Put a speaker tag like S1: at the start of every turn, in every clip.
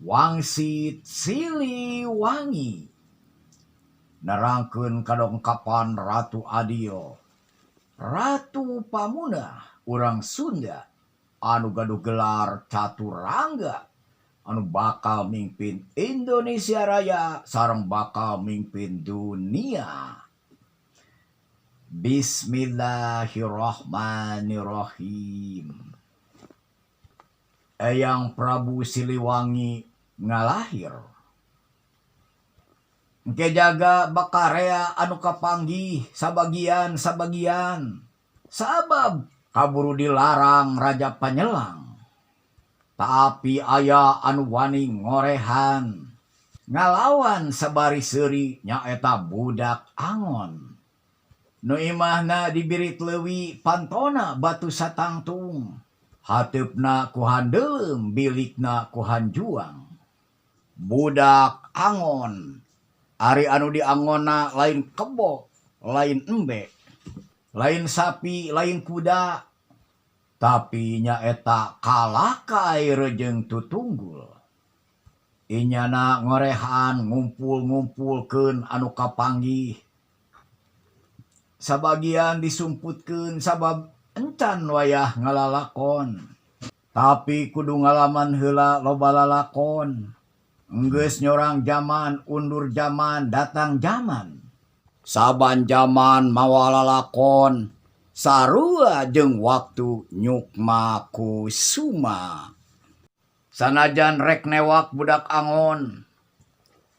S1: Wangsit Siliwangi nerangkeun kadongkapan Ratu Adil, Ratu Pamunah urang Sunda anu gaduh gelar Caturangga, anu bakal mingpin Indonesia Raya sareng bakal mingpin dunia. Bismillahirrahmanirrahim. Eyang Prabu Siliwangi ngalahir. Engke jaga bakarea anu kapanggih sabagian-sabagian. Sabab kaburu dilarang Raja Panyelang. Tapi aya anu wani ngorehan ngalawan sabari seuri, nyaeta budak angon. Nu imahna di birit leuwi, pantona batu satangtung. Hateupna ku handeuleum, bilikna ku hanjuang. Budak angon. Ari anu diangonna lain kebo, lain embe, lain sapi, lain kuda. Tapi nyaeta kalakai rejeung tutunggul. Inyana ngorehan ngumpul-ngumpulkeun anu kapanggih. Sabagian disumputkeun sabab encan wayah ngalalakon. Tapi kudu ngalaman heula loba lalakon. Enggeus nyorang jaman, undur jaman, datang jaman. Saban jaman mawa lalakon, sarua jeung waktu nyukma kusuma. Sanajan rek newak budak angon,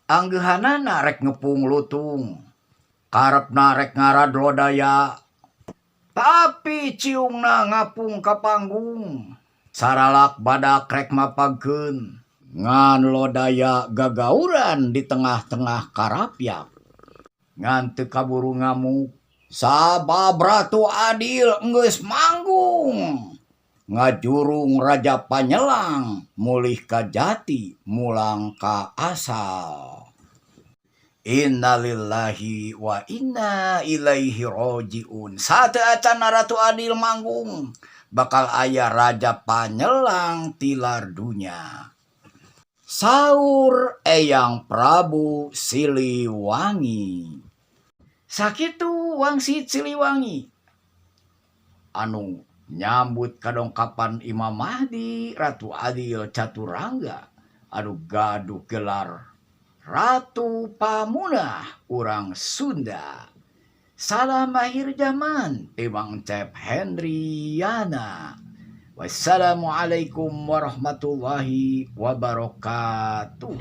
S1: anggeuhanana rek ngepung lutung, karepna rek ngarad lodaya, tapi ciungna ngapung ka panggung. Saralak badak rek mapagkeun, ngan lodaya gagauran di tengah-tengah karapyak. Ngan teu kaburu ngamuk, sabab Ratu Adil enggeus manggung. Ngajurung Raja Panyelang mulih ka jati, mulang ka asal. Innalillahi wa inna ilaihi rojiun. Sateuacan Ratu Adil manggung, bakal aya Raja Panyelang tilar dunya. Saur Eyang Prabu Siliwangi. Sakitu wangsit Siliwangi anu nyambut kadongkapan Imam Mahdi, Ratu Adil Caturangga anu gaduh gelar Ratu Pamunah urang Sunda. Salam akhir zaman, Imang Cep Hendriana. Wassalamualaikum warahmatullahi wabarakatuh.